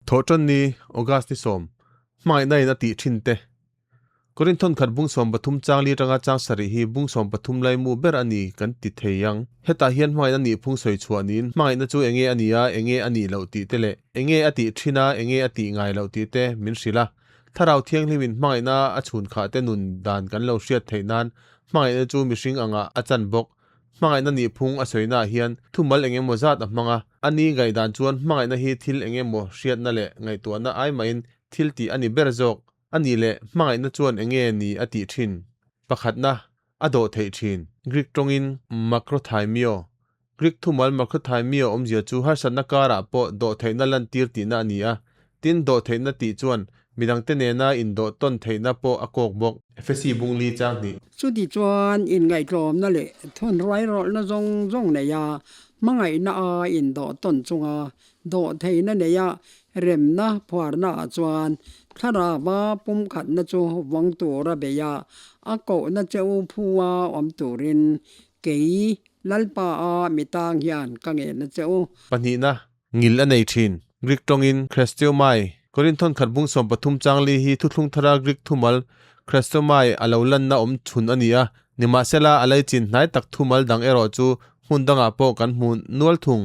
Thawhṭanni, August ni sawm, hmangaihna in a tih ṭhin te. Korinthon khat bung 13 chang li atanga chang sarih hi bung 13 laimu ber a ni kan ti thei ang. Hetah hian hmangaihna nih phung sawi chhuah niin hmangaihna chu enge a nih a, enge a nih loh tih te leh enge a tih ṭhin a, enge a tih ngai loh tih te min hrilh a. Thlarau Thianghlimin hmangaihna a chhun khah te nun dan kan lo hriat theih nan hmangaihna chu mihring angah a chan bawk. Hmangaihna nih phung a sawinaah hian thumal eng emaw zat a hmang a, a ni ngaihdan chuan hmangaihna hi thil eng emaw hriatna leh ngaihtuahna ai mahin thil tih a ni ber zawk. A nih leh hmangaihna chuan eng nge ni a tih thin? Pakhatna, a dawh theih thin. Greek tawngin makrothymio. Greek thumal makrothymio awmzia chu harsatna karah pawh dawh theihna lantir tihna a ni a. Tin, dawh theihna tih chuan midangte nena indawh tawn theihna pawh a kawk bawk. Efesi bung li chang hnih. Chuti chuan inngaihtlawmna leh thun ruairawlhna zawng zawng neia hmangaihna a indawh tawn chunga dawh theihna neia remna phuarna ah chuan thlarava pumkhatna chu vawng tura bei a, a kohna che u phua awm turin kei Lalpa a mitang hian ka ngenna che u. Pahnihna, ngil a nei thin. Greek tawngin Christeomai, Korinthon khat bung 13 chang li hi thuthlung thara Greek thumal Christeomai a lo lanna awm chhun a ni a, nimahsela a leichin hnai tak thumal dang erawh chu hmun dangah pawh kan hmu nual thung.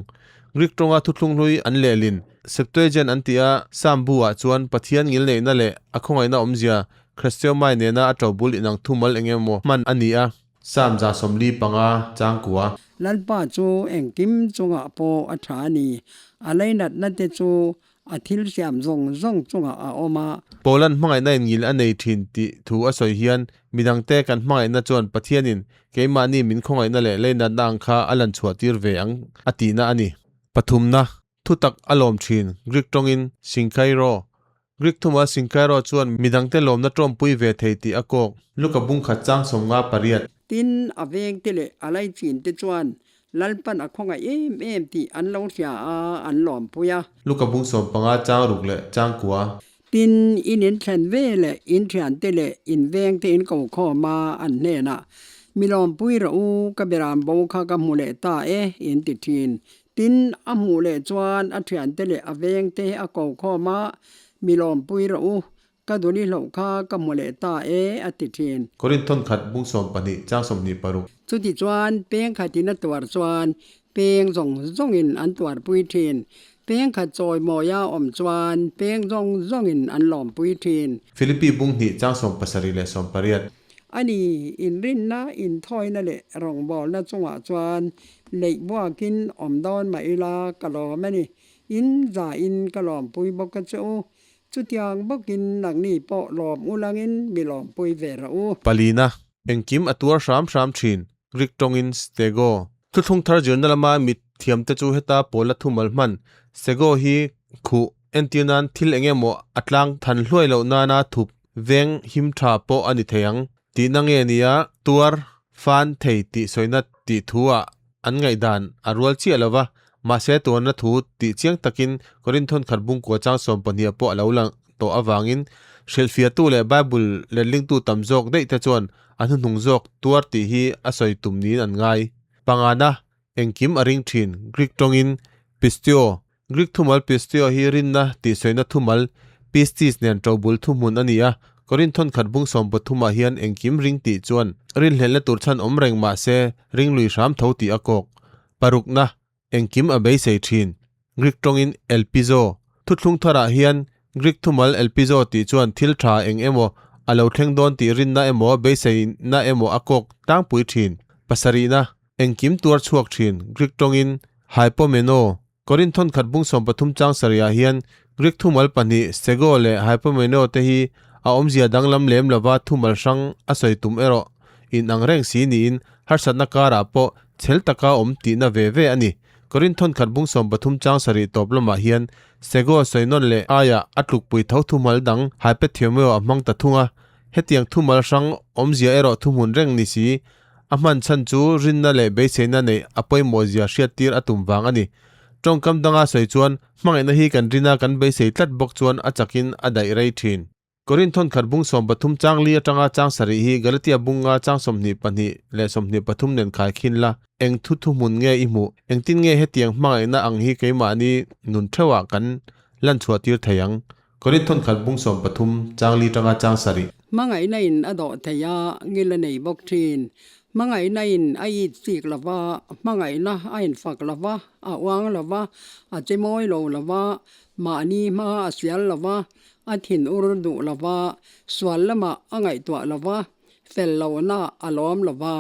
Greek tawnga thuthlung hlui an lehlin Septuagint an tih a, Psalm bu ah chuan Pathian ngilneihna leh a khawngaihna awmzia Christeomai nena a ṭobul inang thumal eng emaw hman a ni a. Psalm 75 changkua. Lalpa chu engkim chungah pawh a tha a ni. A leinatna te chu a thil siam zawng zawng chungah a awm a. Paulan hmangaihna in ngil a nei thin tih thu a sawi hian midangte kan hmangaihna chuan Pathianin keimahni min khawngaihna leh leinatna ang kha a lan chhuah tir ve ang a tihna a ni. Pathumna, Thutak a lawm thin, Greek tawngin Synkairo. Greek thuma Synkairo chuan midangte lawmna tawmpui ve thei tih a kawk. Luka bung khat chang 58. Tin, a vengte leh a laichin te chuan Lalpan a khawngaih em em tih an lo hria a, an lawmpui a. Luka bung 15 chang ruk leh chang kua. Tin, in inthlen ve leh in thiante leh in vengte in ko khawm a, an hnenah, Mi lawmpui rawh u, ka beram bo kha ka hmu leh ta e, in ti thin. Tin, a hmuh leh chuan a thiante leh a vengte a ko khawm a, Mi lawmpui rawh u, ka duli hloh kha ka hmu leh ta e, a ti thin. Korinthon khat bung 12 chang 26. Chuti chuan peng khatin a tuar chuan peng zawng zawngin an tuarpui thin. Peng khat chawi mawia awm chuan peng zawng zawngin an lawmpui thin. Philippi bung hnih chang 70 leh 80. A ni, inrinna, inthawina leh rawngbawlna chungah chuan leih buakin awm dawn mah ila ka lawm a ni. In zahin ka lawmpui bawk a che u. Chutiang bawkin nangni pawh lawm ulangin mi lawmpui ve rawh u. Palina, engkim a tuar hram hram thin, Greek tawngin stego. Thuthlung thar zirna lama mit thiamte chu heta pawla thumal hman, stego hi khuh entir nan thil eng emaw a tlang than hluai loh nana thup veng him tha pawh a ni thei ang tihna nge nia tuar fan thei tih sawina tih thu ah an ngaihdan a rual chiah lo va, mahse tuarna thu tih chiang takin Korinthon khat bungkua chang 12 ah pawh a lo lang tawh avangin hrilhfiahtu leh Bible letlingtu tam zawk daih te chuan a hnuhnung zawk tuar tih hi a sawi tum niin an ngai. Pangana, engkim a ring thin, Greek tawngin pisteuo, Greek thumal pisteuo hi rinna tih sawina thumal pistis nen ṭobul thuhmun a ni a, Korinthon khat bung 13 ah hian engkim ring tih chuan rinhlelhna tur chhan awm reng mah se ring lui hram tho tih a kawk. Parukna, engkim a beisei thin. Greek tawngin elpizo. Thuthlung tharah hian Greek thumal elpizo tih chuan thil tha eng emaw a lo thleng dawn tih rinna emaw beiseina emaw a kawk tlangpui thin. Pasarihna, engkim tuar chhuak thin. Greek tawngin hypomeno. Korinthon khat bung 13 chang sarihah hian Greek thumal pahnih stego leh hypomeno te hi a awmzia danglam lem lova thumal hrang a sawi tum erawh inang reng si niin harsatna karah pawh chhel taka awm tihna ve ve a ni. Korinthon khat bung 13 chang sarih tawp lamah hian stego sawi nawn leh aiah a tlukpui tho thumal dang hypethiomeo a hmang ta thung a, hetiang thumal hrang awmzia erawh thuhmun reng ni si A hman chhan chu rinna leh beiseina neih a pawimawhzia hriattir a tum vang a ni. Tawngkam danga sawi chuan, hmangaihna hi kan rina kan beisei tlat bawk chuan a chakin a daih rei thin. Korinthon khat bung 13 chang li atanga chang sarih hi Galatia bunga chang 22 leh 23 nen khai khin la, eng thu thuhmun nge i hmuh? Engtin nge hetiang hmangaihna ang hi keimahni nun theuhah kan. lan chhuahtir thei ang? Korinth thawnkhat bung 13 chang li tanga chang sarih. Hmangaihna in a dawh thei a, ngil a nei bawk thin. Hmangaihna in a it chik lo va, hmangaihna a infak lo va, a uang lo va, a che mawi lo lo va, mahni hma a sial lo va, a thin ur duh lo va, sual lamah a ngaihtuah lo va, fel lohna a lawm lo va,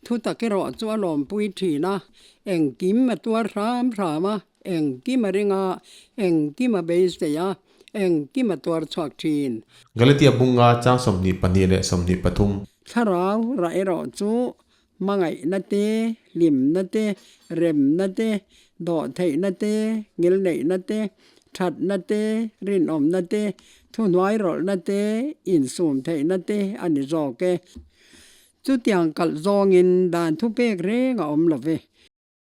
thu tak erawh chu a lawmpui thin a, engkim a tuar hram hram a, engkim a ring a, engkim a beisei a, engkim a tuar chhuak thin. Galatia bunga chang 22 leh 23. Thlarau rah erawh chu hmangaihna te, hlimna te, remna te, dawhtheihna te, ngilneihna te, thatna te, rinawmna te, thuhnuairawlhna te, insumtheihna te a ni zawk e. Chutiang kalh zawngin dan thupek reng a awm lo ve.